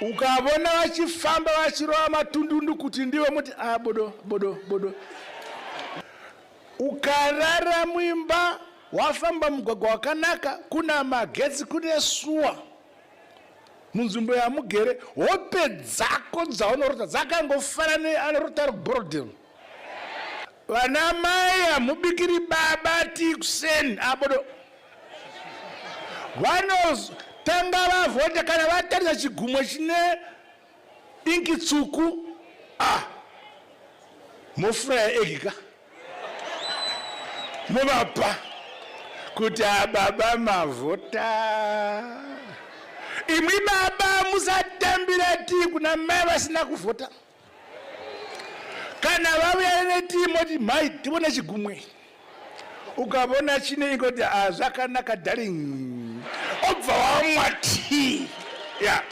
Ukavona vachifamba vachirova matundundu kuti ndiwe muti a ah, bodo bodo bodo. Ukarara muimba wafamba mugwagwa wakanaka, kuna magetsi, kune suwa munzvimbo yamugere, hope dzako dzaunorota dzakangofanana neanorota ari kuBorodale. Vana mai hamubikiri baba tii kuseni abodo. Vanotanga vavhota kana vatarisa chigumwe chine inki tsvuku. Ah, mofuraya egi ka movapa kuti ababa ah, mavhota. Imwi baba musatambira tii kuna mai vasina kuvhota. Kana vauya netii moti mhai tivone chigumwe, ukavona chine ingoti ah, zvakanaka darling, obva wamwa tii ya yeah.